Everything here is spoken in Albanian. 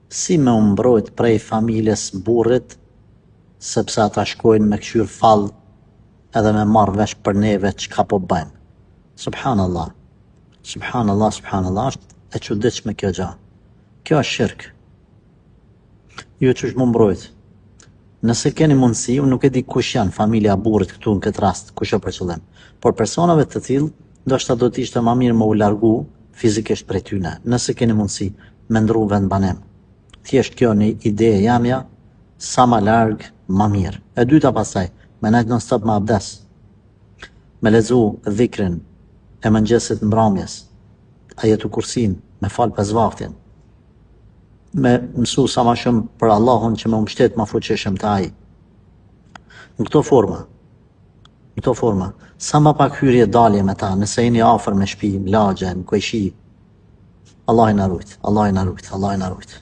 Si me u mbrojt prej familjes burrit sepse ata shkojnë me kqyr fall edhe me marr vesh për neve çka po bëjmë. Subhanallah. Subhanallah, subhanallah, është e çuditshme kjo gjë. Kjo është shirk. Ju qysh m'u mbrojt. Nëse keni mundësi, unë nuk e di kush janë familja e burrit këtu në këtë rast, kush është për qëllim. Por personave të tillë, ndoshta do të ishte ma mirë me u largu fizikisht prej tyne, nëse keni mundësi me ndrru vendbanim. Thjesht kjo një ide e jamja, sa ma larg, ma mirë. E dyta pastaj, me najt non stop me abdes. Me lexu dhikrin e mëngjesit mbramjes, ajetu kursin, me fal pesë vaktin, me mësu sa ma shumë për Allahun që me u mbështet ma fuqishëm te ai. Në këto forma, në këto forma, sa ma pak hyrje dalje me ta, nëse jeni afër me shtëpi, në lagje, në kojshi, Allahu na rujt, Allahu na rujt, Allahu na rujt.